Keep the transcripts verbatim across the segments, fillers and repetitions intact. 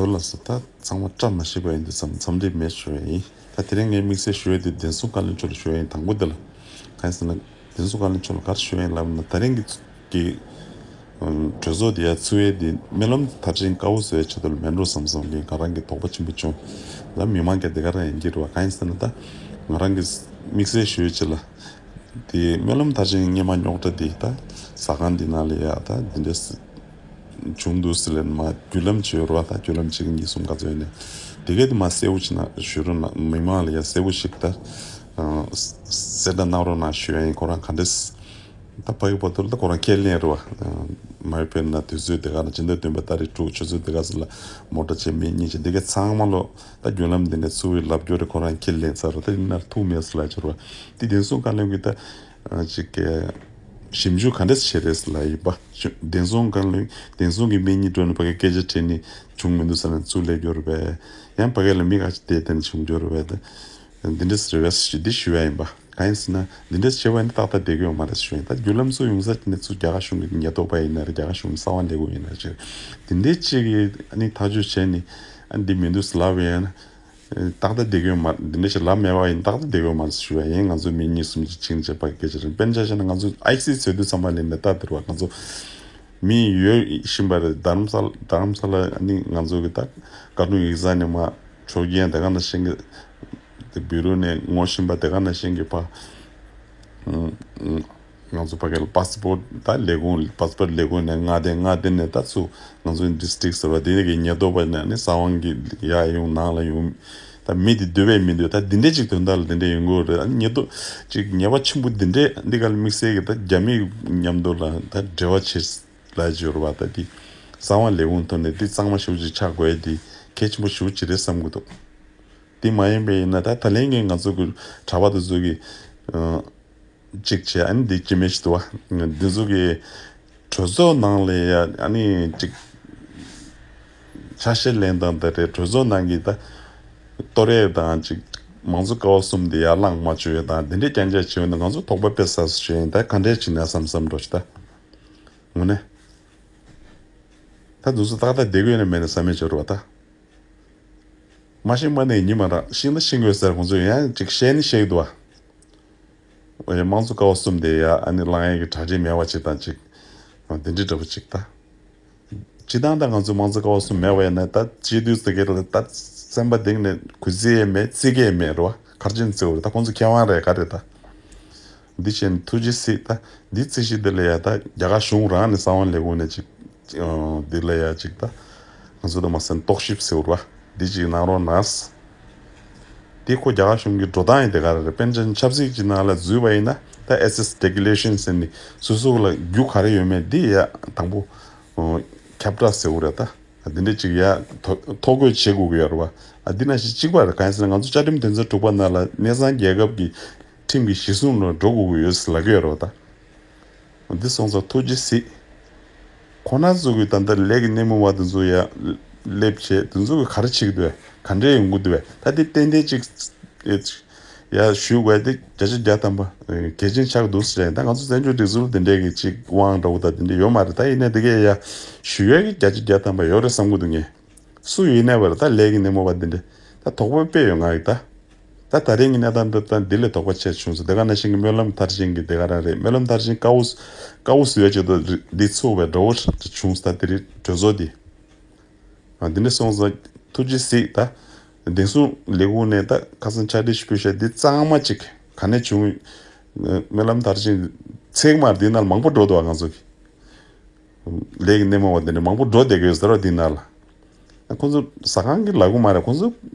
ལགས་སོ། ད་ཚང་མ་བཀྲ་མ་ཤིས་པ་ཡིན་དུས་ཙམ་འཚམས་འདྲི་མེད་ཞུ་ཡ་ཡིན། ད་དེ་རིང་ངས་དམིགས་བསལ་ཞུ་ཡ་དེ་བདེན་སྲུང་བཀའ་བློན་མཆོག་ལ་ཞུ་ཡ་ཡིན། དང་པོ་དེ་ལ་གང་ཡིན་ཟེར་ན། བདེན་སྲུང་བཀའ་བློན་མཆོག་ལ་ག་རེ་ཞུ་ཡ་ཡིན་ལབ་ན། ད་རིང་གི་གི་གྲོས་ཚོགས་དེ་ཡ་ཚུགས་ཡ་དེ་སྨོན་ལམ་མཐར་ཕྱིན་དཀའ་བོ་བཟོ་ཡ་ཆེད་དུ་ལ་མེད་འགྲོ་བསམ་བསམ་གི་ང་རང་གི་དོགས་པ་ཆེན་པོ་བྱུང་། ད་མི་མང་གི་དེ་ག་རང་ཡིན་གྱི་རེད་བ། གང་ཡིན་ཟེར་ན། ད་ང་རང་གི་དམིགས་བསལ་ཞུ་ཡ་ཆེད་ལ། དེ་སྨོན་ལམ་མཐར་ཕྱིན་སྔོན་མ་རྙོག་དྲ་དེ་ད་ཟ་ཁང་འདི་ནང་ལ་ཡ་ད་འདི་འདྲ་བྱུང་འདུག་ཟེར་ལབ་ནས་མར་བརྒྱུད་ལམ་བྱས་ཡོད་རེད་བ། ད་བརྒྱུད་ལམ་གཅིག་གཉིས་གསུམ་ག་ཚོད་ཡོད་ནས། དེ་གས་དེ་མར་གསལ་པོ་ཅིག་ན་ཞུ་རོགས་གནང་། མི་མང་ལ་ཡ་གསལ་པོ་ཞིག་ད་གསལ་བསྒྲགས་གནང་རོགས་གནང་ཞུ་ཡ་ཡིན། ཁོ་རང་ག་འདྲས་ད་ཕ་གི་བར་དུ་ལ་ད་ཁོ་རང་ཁས་ལེན་རེད་བ། མ་དཔེར་ན་དུས་ཚོད་དེ་ག་ལ་སྤྱི་ཟླ་བདུན་པ་ཏ་རིག་དྲུག་ཆུ་ཚོད་དེ་ག་ཚོད་ལ་མོ་ཊ་ཆེན་མི་གཉིས་ཀྱི་དེ་གས་ཚང་མ་ལོ། ད་བརྒྱུད་ལམ་འདི་ནས་ཚུར་ལབ་རྒྱུ་རེད། ཁོ་རང་ཁས་ལེན་ཚར་རེད། ད་ཡིན་ན་ཐུག་མེད་ཟེར་ལབ་ཀྱི་རེད་བ། དེ་བདེན་སྲུང་བཀའ་བློན་གྱིས་ད་ཅིག་ཞིབ་འཇུག་ག་འདྲས་བྱས་རེད་ཟེར་ལབ་ཡིན་པ། བདེན་སྲུང་བཀའ་བློན་བདེན་སྲུང་གི་མི་གཉིས་འགྲོ་ནས་ཕ་གི་སྐད་ཆ་དྲིས་ནས་བྱུང་མི་འདུག་ཟེར་ནས་ཚུར་སླེབས་རྒྱུ་རེད་པས། ཡང་ཕ་གི་ལ་མི་ཁ་ཅིག་བསྡད་དེ་ནས་བྱུང་རྒྱུ་རེད་པས། ད་འདི་འདྲས་རེད་པས་ཞེས་འདི་ཞུ་ཡ་ཡིན་པ། གང་ཡིན་ཟེར་ན་འདི་འདྲས་བྱས་པ་ཡིན་ན་ཏག་ཏག་བསྡད་ཀྱི་ཡོད་མ་རེད་ཞུ་ཡ་ཡིན། ད་བརྒྱུད་ལམ་ཚུར་ཡོང་ས་དེ་ནས་ཚུར་རྒྱ་གར་གཞུང་གི་ཉེན་རྟོག་པ་ཡིན་ན་རེད། རྒྱ་གར་གཞུང་གི་གསང་བ་ལས་ཁུངས་ཡིན་ན་རེད། དེ་འདྲས་ཅིག་གིས་ཨ་ནི་ཐག་གཅོད་བྱས་ནས་ཨ་འདི་མི་འདུག་ཟེར་ལབ་པ་ཡིན་ན། ཏག་ཏག་བསྡད་ཀྱི་ཡོད་མ། འདི་འདྲ་ཞིག་ལབ་མེད་པ་ཡིན་ཏག་ཏག་བསྡད་ཀྱི་ཡོད་མ་རེད་ཞུ་བ་ཡིན། ང་ཚོ་མི་གཉིས་གསུམ་གྱིས་ཕྱིན་བྱས་པ་སྐད་ཆ་རེད། དཔེར་ན་ཆ་བཞག་ན་ང་ཚོ་ཨའི་སི་བཟོས་དུས་ཙམ་པ་ལས་ནས་ལྟ་དེར་བ་ང་ཚོ་མི་ཡོད་བཞིན་པ་རེད། རྡ་རམ་ས་ལ་རྡ་རམ་ས་ལ་ནི་ང་ཚོ་གི་ད་བཀའ་དྲུང་ཡིག་ཚང་ནས་མ་ཆོས་རྒྱལ་དེ་ག་ནང་བཞིན་གྱི་དེ་བི་རུ་ནས་ངོ་ཤེས་པ་དེ་ག་ནང་བཞིན་གྱི་ཕ། ང་ཚོ་ཕ་གི་ལ་པ་སི་པོར་ད་ལས་ཁུངས་པ་སི་པོར་ལས་ཁུངས་ནས་མངའ་སྡེ་མངའ་སྡེ་ནས་ད་ཚུར་ང་ཚོ་ཌི་སི་ཊིག་ཟེར་བ་དེ་ནས་གི་ཉེན་རྟོག་པ་ནས་ནི་ས་དབང་གི་ཡར་ཡོང་ནང་ལ་ཡོང་། ད་མི་དེ་འདུས་པས་མི་འདུས་ད་འདི་འདྲས་ཅིག་དོན་དག་ལ་འདི་འདྲས་ཡོང་གི་ཡོད་རེད། ཉེན་རྟོག་ཅིག་ཉེས་པ་ཆེན་པོ་འདི་འདྲས་འདི་ག་ལ་དམིགས་བསལ་གི་ད་རྒྱ་མི་མཉམ་དུ་ལ་ད་འབྲེལ་བ་བྱེད་ལ་འབྱོར་བ་ད་འདི་ས་དབང་ལས་ཁུངས་ཐོག་ནས་འདི་གཙང་མ་ཞེ་པོ་ཅིག་ཆགས་དགོས་ཡ་འདི་གལ་ཆེན་པོ་ཞེ་པོ་ཅིག་རེད་བསམ་གི་འདུག་དེ་མ་ཡིན་པ་ཡིན་ན་ད་ད་ལན་གྱི་ང་ཚོ་གི་གྲྭ་པ་དེ་ཚོ་གི་གཅིག་བྱས་ཨ་ནི་འདི་ཅི་མེད་ཞིག་འདུག་བ། འདི་ཚོ་གི་གྲོས་ཚོགས་ནང་ལ་ཡ་ཨ་ནི་གཅིག་ཆ་ཤས་ལེན་སྟངས་དེ་རེད། གྲོས་ཚོགས་ནང་གི་ད་གཏོར་ཡས་དང་གཅིག་མང་གཙོ་ཀ་བ་གསུམ་དེ་ཡར་ལངས་མ་བཅུག་ཡས་དང་དེ་འདྲའི་རྐྱང་རྐྱང་བྱས་ཡོད་ན་ང་ཚོ་དོགས་པ་དཔེ་ཟ་སུ་བྱས་ཡིན། ད་ག་འདྲས་བྱས་ན་བསམ་བསམ་འགྲོ་ཞིག་ད་དངོས་གནས་ད་འདི་ཚོ་ཏག་ཏག་བསྡད་དགོས་ནས་མེད་ན་བསམ་མེད་བྱས་རོགས་ད། མ་ཤེས་མ་ནས་ཉི་མ་རག་ཤེས་ན་ཤེས་དགོས་ཟེར་ཁོང་ཚོས་ཡང་ཅིག་བཤད་ནི་བཤད་ཀྱི་འདུག་བ། འོ་ཡ་དམངས་གཙོ་ཀ་བ་གསུམ་དེ་ཡ་ཨ་ནི་ལངས་ཡས་ཀྱི་གྲ་སྒྲིག་མེད་པ་ཅིག་དང་ཅིག་འདི་འདྲི་འདྲ་པོ་ཅིག་ད། སྤྱི་བཏང་ད་ང་ཚོ་དམངས་གཙོ་ཀ་བ་གསུམ་མེད་པ་ཡིན་ན་ད་སྤྱི་འཐུས་ཟེར་གྱི་རེད། ད་སེམས་པ་གཏིང་ནས་གུས་བརྩི་ཡས་མེད་བརྩི་གི་ཡས་མེད་རེད་བ། གར་ཅན་བརྩི་བ་རེད། ད་ཁོང་ཚོ་ཁེ་དབང་རེད་ག་རེད་ད། འདི་བྱས་ནས་ཐུགས་རྗེ་གཟིགས་ད། འདི་རྩིས་གཞི་འདི་ལ་ཡ་ད་རྒྱ་གར་གཞུང་རང་ནས་གསང་བ་ལས་ཁུངས་ནས་ཅིག་འདི་ལ་ཡ་ཅིག་ད་ང་ཚོ་ད་མ་སེམས་རྟོག་ཞིབ་ཟེར་བ་འདི་ཅིག་གནང་རོགས་གནང་། འདི་ཁོ་རྒྱ་གར་གཞུང་གི་འགྲོ་སྟངས་ཡིན་དེ་ག་རེ་རེད། དཔེར་ན་ཆབ་སྲིད་ཀྱི་ནང་ལ་འཛུལ་བ་ཡིན་ན་ད་ཨེ་སེ་སི་རེ་གུ་ལེ་ཤན་ཟེར་ནས་སོ་སོ་ལ་རྒྱུ་ག་རེ་ཡོད་མེད་འདི་ཡ་དང་པོ་ཁྱབ་བསྒྲགས་ཟེར་བ་རེད་ད། འདི་འདྲ་ཅིག་ཡ་ཐོ་ཐོ་འགོད་བྱེད་དགོས་ཀྱི་ཡོད་རེད་བ། ཨ་འདི་ནང་བཞིན་གཅིག་པ་རེད། གང་ཡིན་ཟེར་ན་ང་ཚོ་བཅའ་ཁྲིམས་དོན་ཚན་དྲུག་པ་ནང་ལ་གནས་ཚང་རྒྱལ་ཁབ་ཀྱི་ཁྲིམས་ཀྱི་གཞི་བཟུང་ལ་འགྲོ་དགོས་ཀྱི་ཡོད་ཟེར་ལབ་ཀྱི་ཡོད་རེད་བ་ད། འདི་སོང་ཙང་ཐུགས་རྗེ་གཟིགས། ཁོ་ན་ཚོ་གི་ད་ལྟ་ལས་ཀྱི་སྣེ་མོ་བ་དེ་ཚོ་ཡ་སླེབས་བྱས་དེ་ཚོ་གི་ག་རེ་བྱེད་ཀྱི་འདུག་བས། ག་འདྲས་ཡོང་གི་འདུག་བས། ད་འདི་ཏན་ཏན་ཅིག་ཡ་ཞུ་དགོས་དེ་བརྒྱ་ཆ་བརྒྱ་ཐམ་པ་གལ་ཆེན་ཆགས་འདུག་ཟེར། ད་ང་ཚོ་བཙན་བྱོལ་སྒྲིག་འཛུགས་དེ་འདྲས་ཀྱི་ཅིག་དབང་འདྲ་བོ་ད་དེ་འདྲས་ཡོད་མ་རེད། ད་ཡིན་ནའི་དེ་གས་ཡ་ཞུ་ཡས་ཀྱི་བརྒྱ་ཆ་བརྒྱ་ཐམ་པ་ཡོད་རེད་བསམ་གི་འདུག་ངས། སུ་ཡིན་ནའི་བར་ད་ལས་ཀྱི་སྣེ་མོ་བ་འདི་འདྲ་ད་དོགས་པ་དཔེ་ཡོད་ང་ཡི་ད། ད་ད་རིང་གི་གནས་སྟངས་འདི་ད་འདི་ལས་དོགས་པ་ཆེ་བྱུང་སོང་། དེ་ག་ནང་བཞིན་གྱི་སྨོན་ལམ་མཐར་ཕྱིན་གྱི་དེ་ག་རང་རེད། སྨོན་ལམ་མཐར་ཕྱིན་དཀའ་བོ་དཀའ་བོ་བཟོས་བྱས་ཏེ་འདི་ཚུགས་པའི་འགྲོ་བོ་བྱུང་སོང་། ད་དེ་རིང་གྲོས་ཚོགས་འདི་འདི་འདྲ་སོང་ཙང་ཐུགས་རྗེ་གཟིགས་ད། བདེན་སྲུང་ལས་ཁུངས་ནས་ད་ཁ་སང་ཕྱག་བྲིས་ཞིག་ཕུལ་ཤག་འདི་གཙང་མ་ཅིག་ག་ནས་བྱུང་། སྨོན་ལམ་མཐར་ཕྱིན་ཚེག་མར་འདི་ནང་མང་པོ་འགྲོ་འདུག་བ། ང་ཚོ་གི་ལས་ཀྱི་སྣེ་མོ་བ་འདི་འདྲ་མང་པོ་འགྲོ་བསྡད་ཀྱི་ཡོད་ཟེར་བ་འདི་ནང་ལ། ཁོང་ཚོ་ཟ་ཁང་གི་ལབ་གི་མ་རེད། ཁོང་ཚོ་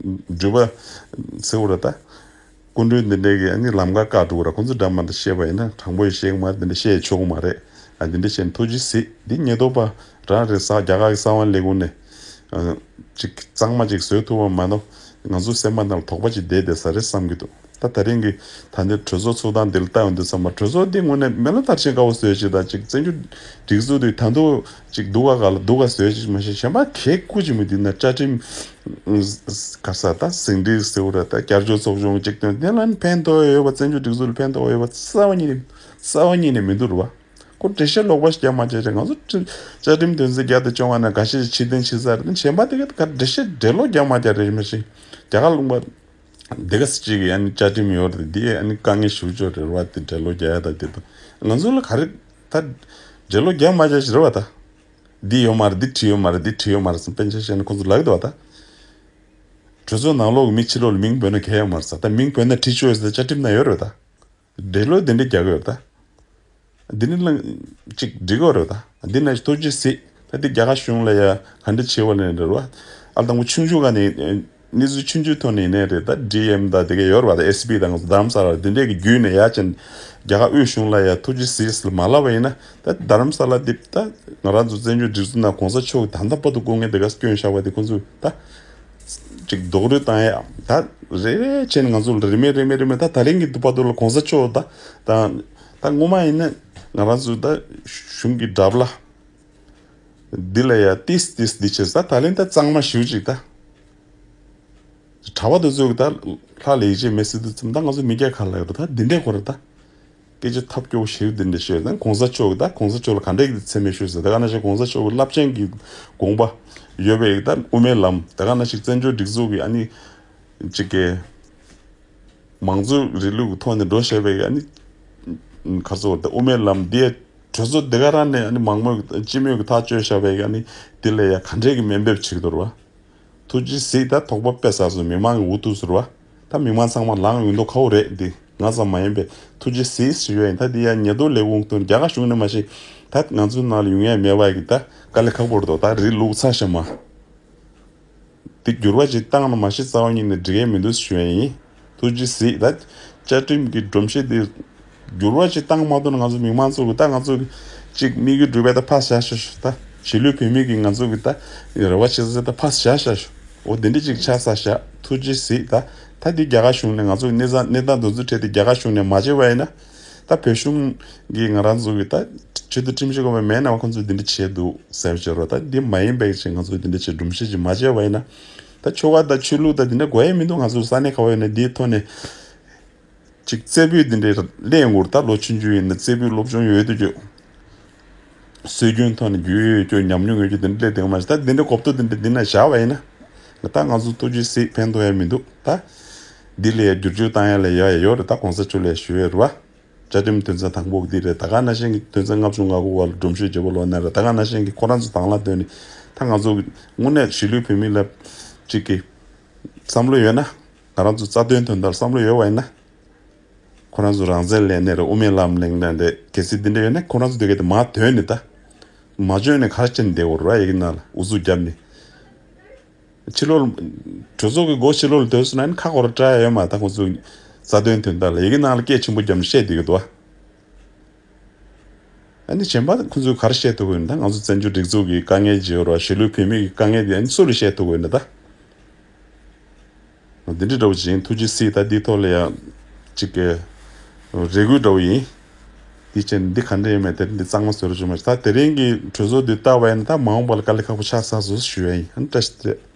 འགྲུལ་པ་ཟེར་བ་རེད་ད། སྐུ་མགྲོན་འདི་འདྲའི་གི་ཨ་ནི་ལམ་ཁ་བཀག་འགྲོ་གི་རེད། ཁོང་ཚོ་འདྲ་མ་འདྲ་བཤད་པ་ཡིན་ན་དྲང་པོ་ཡི་བཤད་གི་མ་རེད། འདི་འདྲ་བཤད་ཆོག་གི་མ་རེད། ཨ་འདི་འདྲ་བཤད་ན་ཐུགས་རྗེ་གཟིགས། འདི་ཉེན་རྟོག་པ་རང་རེད་ཟེར། རྒྱ་གར་གི་གསང་བ་ལས་ཁུངས་ནས་ཅིག་གཙང་མ་ཅིག་བཟོས་ཐུབ་པ་མ་གཏོགས་ང་ཚོ་སེམས་པ་ནང་ལ་དོགས་པ་ཅིག་བསྡད་བསྡད་ས་རེད་བསམ་གྱི་འདུག་ད་ད་རིང་གི་ད་འདིར་གྲོས་ཚོགས་ཚུགས་སྟངས་འདི་ལ་ལྟ་ཡོང་དུས་ཙམ་པ་གྲོས་ཚོགས་འདི་དངོས་གནས་སྨོན་ལམ་མཐར་ཕྱིན་དཀའ་བོ་བཟོས་ཅིག་དང་ཅིག་བཙན་བྱོལ་སྒྲིག་འཛུགས་འདི་ད་དུང་ཅིག་སྡུག་ག་ག་ལ་སྡུག་ག་བཟོས་ཅིག་མ་གཞི་གཞན་པ་གས་ཁུ་ཅིག་མི་འདི་ན་བཅའ་ཁྲིམས་ག་ས་ད་ཟིང་འཁྲུག་ཟེར་བ་ར་ད་བསྐྱར་བཅོས་ཚོགས་ཆུང་གཅིག་དོན་དེ་ལ་ཕན་ཐོགས་ཡོད་པ་བཙན་བྱོལ་སྒྲིག་འཛུགས་ལ་ཕན་ཐོགས་ཡོད་པ་རྩ་བ་ཉིད་ནས་རྩ་བ་ཉིད་ནས་མི་འདུག་ར་བ། ཁོ་འགྲེལ་བཤད་ལོག་པ་ཞིག་རྒྱག་མ་བྱས་རེད། ང་ཚོ་བཅའ་ཁྲིམས་དོན་ཚན་བརྒྱ་དང་བཅོ་ལྔ་ནང་འགའ་ཤས་ཕྱིར་འཐེན་བྱེད་ས་རེད། གཞན་པ་དེ་ག་འགྲེལ་བཤད་འགྲེལ་ལོག་རྒྱག་མ་བྱས་རེད། མ་གཞི་རྒྱ་གར་ལུང་པ་འདི་ག་ཅིག་གི་ཨ་ནི་བཅའ་ཁྲིམས་ཡོད་རེད། འདི་ཨ་ནི་དཀའ་ངལ་ཞེ་པོ་ཅིག་རེད་བ། དེ་འགྲེལ་ལོག་རྒྱག་ཡ་ད་དེ་དང་ང་ཚོ་ལ་ག་རེ་ད་འགྲེལ་ལོག་རྒྱག་མ་བྱས་ཞིག་རེད་བ། ད་འདི་ཡོད་མ་རེད། འདི་བྲིས་ཡོད་མ་རེད། འདི་བྲིས་ཡོད་མ་རེད་ཟེར་དཔེ་ཆ་བཤད་ན་ཁོང་ཚོ་ལབ་ཀྱི་འདུག་བ། ད་གྲོས་ཚོགས་ནང་ལོགས་ཀྱི་མི་ཕྱི་ལོགས་ལ་མིང་བོས་ན་གལ་ཡོད་མ་རེད་ཟེར། ད་མིང་བོས་ན་བྲིས་ཆོག་ཟེར་བཅའ་ཁྲིམས་ནང་ཡོད་རེད་བ། ད། འདྲེ་ལོས་དེ་འདྲ་རྒྱག་གི་ཡོད་ད། འདི་ནི་ལ་ཅིག་འགྲིག་གི་རེད་ད། འདི་ན་ཐུགས་རྗེ་གཟིགས། ད་འདི་རྒྱ་གར་གཞུང་ལ་ཡ་ག་འདྲ་བྱེད་པ་ལེན་རེད་བ། ཨ་དང་པོ་ཆུང་ཆུང་ག་ནས་གནས་ཚུལ་ཆུང་ཆུང་ཐོག་ནས་ཡིན་ནའི་རེད། ད་ཌི་ཨེམ་ད་དེ་ག་ཡོད་རེད་བ། ད་ཨེ་སི་པི་དང་རྡ་རམ་ས་ལ་འདི་འདྲས་ཀྱི་བརྒྱུད་ནས་ཡ་ཅན་རྒྱ་གར་དབུས་གཞུང་ལ་ཡ་ཐུགས་རྗེ་གཟིགས་ལ་མ་ལབ་པ་ཡིན་ན། ད་རྡ་རམ་ས་ལ་འདི་ད་ང་རང་ཚོ་བཙན་བྱོལ་སྒྲིག་འཛུགས་ནང་གོང་ས་མཆོག་གི་ད་ལྟ་བར་དུ་སྐུ་ངལ་དེ་ག་སྐྱོན་བཞག་པ་དེ་ཁོང་ཚོས་ད། ཅིག་རྡོག་རོལ་བཏང་ཡ་ད་རེ་རེ་བྱས་ནས་ང་ཚོ་ལ་རེ་མེད་རེ་མེད་རེ་མེད། ད་ད་རིང་གི་དུས་བར་དུ་ལ་གོང་ས་མཆོག་ད་ད་ད་སྔོན་མ་ཡིན་ན་ང་རང་ཚོ་ད་གཞུང་གི་འདྲ་པར་འདི་ལ་ཡ་ཏིས་ཏིས་འདི་བྱས། ད་ད་ལན་ད་གཙང་མ་ཞེ་པོ་ཅིག་ད་གྲྭ་པ་དེ་ཚོ་གི་ད་ལྷ་ལ་ཡིད་ཆེས་མེད་ཟེར་དུས་ཙམ་ད་ང་ཚོ་མི་སྐྱ་ག་ལ་ཡོད་ད་འདི་འདྲས་ཁོ་ར་ད། སྐད་ཆ་ཐབས་སྐྱོ་བོ་ཞིག་འདི་འདྲ་བཤད་ན། གོང་ས་མཆོག་གི་ད་གོང་ས་མཆོག་ལ་ག་འདྲས་ཀྱི་མཚན་སྨད་ཞུས་ཟེར། ད་ག་ནང་བཞིན་གོང་ས་མཆོག་གི་རླབས་ཆེན་གྱི་དགོངས་པ་ཡོད་པའི་ད་དབུ་མའི་ལམ། ད་ག་ནང་བཞིན་བཙན་བྱོལ་སྒྲིག་འཛུགས་ཀྱི་ཨ་ནི་ཅིག་གི་མང་གཙོའི་རིང་ལུགས་ཀྱི་ཐོག་ནས་འགྲོ་བཞིན་པའི་ཨ་ནི་ག་ཚོད་ད་དབུ་མའི་ལམ་འདི་གྲོས་ཚོགས་འདི་ག་རང་ནས་ཨ་ནི་མང་མོས་ཀྱི་སྤྱི་མོས་ཀྱི་ཐག་གཅོད་བཞག་པའི་ཨ་ནི་འདི་ལ་ཡ་ག་འདྲས་ཀྱི་དམའ་འབེབས་བྱེད་ཀྱི་འདུག་ར་བ། ཐུགས་རྗེ་གཟིགས། ད་དོགས་པ་དཔེ་ཟ་སོང་། མི་མང་གི་འུ་ཐུག་ཟེར་བ། ད་མི་མང་ཚང་མ་ལངས་ཡོང་མདོག་ཁ་པོ་རེད། འདི་ང་ཙམ་མ་ཡིན་པའི་ཐུགས་རྗེ་གཟིགས་ཞུ་ཡ་ཡིན། ད་འདི་ཡ་ཉེས་རྡུང་ལས་ཁུངས་དང་རྒྱ་གར་གཞུང་ནས་མ་གཞི་ད་ང་ཚོའི་ནང་ལ་ཡོང་ཡ་མེད་པ་གི་ད་དཀའ་ལས་ཁག་པོ་རེད་དོ། ད་རི་ལུག་ཚ་ཤ་མ་འདི་འགྱུར་བ་ཅིག་བཏང་ན་མ་གཞི་རྩ་བ་ཉིད་ནས་འགྲིག་ཡ་མི་འདུག་ཞུ་ཡ་ཡིན། ཐུགས་རྗེ་གཟིགས། ད་བཅའ་ཁྲིམས་ཀྱི་སྒྲོམ་གཞི་འདི་འགྱུར་བ་ཅིག་བཏང་མ་ཐུབ་ན་ང་ཚོ་མི་མང་ཚོ་གི་ད་ང་ཚོ་གི་ཅིག་དམིགས་ཡུལ་འགྲུབ་པའི་ད་ཕར་བཞག་ཤག་ཤག་ད་གཞིས་ལུས་བོད་མི་གི་ང་ཚོ་གི་ད་རེ་བ་བྱེད་ས་ད་ཕར་བཞག་ཤག་ཤག་འོ་དེ་འདྲ་ཅིག་ཆགས་ས་ཤག་ཐུགས་རྗེ་གཟིགས། ད་ད་འདི་རྒྱ་གར་གཞུང་ནས་ང་ཚོ་གི་གནས་སྟངས་གནས་སྟངས་དེ་ཚོ་འཕྲད་དེ་རྒྱ་གར་གཞུང་ནས་མ་བྱས་པ་ཡིན་ན། ད་བོད་གཞུང་གིས་ང་རང་ཚོ་གི་ད་ཆེས་མཐོ་ཁྲིམས་ཞིབ་ཁང་པའི་མེད་ན་བ་ཁོང་ཚོས་འདི་འདྲ་བྱས་འདུག་ཟེར་བྱས་རོགས། ད་འདི་མ་ཡིན་པའི་ཆེད་ང་ཚོས་འདི་འདྲ་བྱས་སྒྲོམ་གཞི་ཅིག་མ་བྱས་པ་ཡིན་ན། ད་ཆོལ་ཁ་དང་ཆོས་ལུགས་དང་འདི་འདྲ་དགོས་ཡ་མི་འདུག་ང་ཚོ་ས་གནས་ག་བ་ཡོད་ན་འདིའི་ཐོག་ནས་ཅིག་རྩེ་ཕུད་འདི་འདྲའི་གླེང་དགོས། ད་ལོ་ཆུང་ཆུང་ཡིན་ན་རྩེ་ཕུད་སློབ་སྦྱོང་ཡོད་དུ་འཇོག་སྲོལ་རྒྱུན་ཐོག་ནས་རྒྱུས་ཡོད་རྒྱུ་ཉམས་མྱོང་ཡོད་རྒྱུ་འདི་འདྲ་སླེབས་དེ་མ་ཞིག་ད་འདི་འདྲ་གོ་བསྡུར་འདི་འདྲ་འདི་ན་བཞག་པ་ཡིན་ན། ད་ང་ཚོ་ཐུགས་རྗེ་གཟིགས་ཕན་ཐོགས་ཡ་མི་འདུག་ད་འདི་ལ་ཡ་བསྒྱུར་བཅོས་བཏང་ཡ་ལ་ཡ་ཡ་ཡོད་རེད། ད་གོང་ས་མཆོག་ལ་ཞུ་ཡ་རེད་བ། བཅའ་ཁྲིམས་དོན་ཚན་དང་པོ་འདི་རེད། ད་ག་ནང་བཞིན་གྱི་དོན་ཚན་ལྔ་བཅུ་ང་དགུ་བ་ལ་སྒྲོམ་གཞི་བརྗེ་པོ་ལོག་ནས་རེད། ད་ག་ནང་བཞིན་གྱི་ཁོ་རང་ཚོ་དང་བླངས་བཏོན་ནས་ད་ང་ཚོ་དངོས་གནས་གཞིས་ལུས་བོད་མི་ལ་གཅིག་གི་བསམ་བློ་ཡོད་ན། ང་རང་ཚོ་རྩ་དོན་དོན་དག་བསམ་བློ་ཡོད་པ་ཡིན་ན། ཁོ་རང་ཚོ་རང་བཙན་ལེན་ནས་རེད། དབུ་མའི་ལམ་ལེན་ནས་རེད། གལ་སྲིད་འདི་འདྲ་ཡོད་ན་ཁོ་རང་ཚོ་དེ་ག་དེ་མར་དོན་ནས་ད་མ་འཇོན་ནས་ག་རེ་བྱས་ནས་བསྡད་ཡོད་རེད་ཡ་གི་ནང་ལ་ཨུ་ཚུགས་བརྒྱབ་ནས། ཕྱི་ལོགས་ལ་གྲོས་ཚོགས་ཀྱི་སྒོ་ཕྱི་ལོགས་ལ་སྡོད་སོང་ན་ནི་ཁ་སྐོར་བཀྲ་ཡ་ཡོད་མ་རེད། ད་ཁོ་ཚོ་རྩ་དོན་དོན་དག་ལ་ཡ་གི་ནང་ལ་སྐད་ཆེན་པོ་བརྒྱབ་ནས་བཤད་བསྡད་ཀྱི་འདུག་བ། ཨ་ནི་གཞན་པ་ཁོ་ཚོས་ག་རེ་བཤད་ཐུབ་ཀྱི་ཡོད་ན། ད་ང་ཚོ་བཙན་བྱོལ་སྒྲིག་འཛུགས་ཀྱི་དཀའ་ངལ་ཅིག་ཡོད་རེད་བ། གཞིས་ལུས་བོད་མི་གི་དཀའ་ངལ་དེ་ཨ་ནི་སུ་ལ་བཤད་ཐུབ་ཀྱི་ཡོད་ན་ད། འདི་འདྲ་འདྲ་བོ་ཅིག་ཡིན། ཐུགས་རྗེ་གཟིགས། ད་འདི་ཐོག་ལ་ཡང་ཅིག་གི་རེ་སྐུལ་འདྲ་བོ་ཡིན། འདི་བྱས་ནས་འདི་ག་འདྲ་ཡིན་མིན་དེ་འདི་གཙང་མ་བཟོ་རོགས་བྱུང་མ་ད་དེ་རིང་གི་གྲོས་ཚོགས་འདི་བལྟ་བ་ཡིན་ན་ད་མ་འོངས་པ་ལ་དཀའ་ལས་ཁག་པོ་ཆགས་ཚར་སོང་ཞུ་ཡ་ཡིན། ཨ་ནི་བཀྲ་ཤིས་བདེ་ལེགས།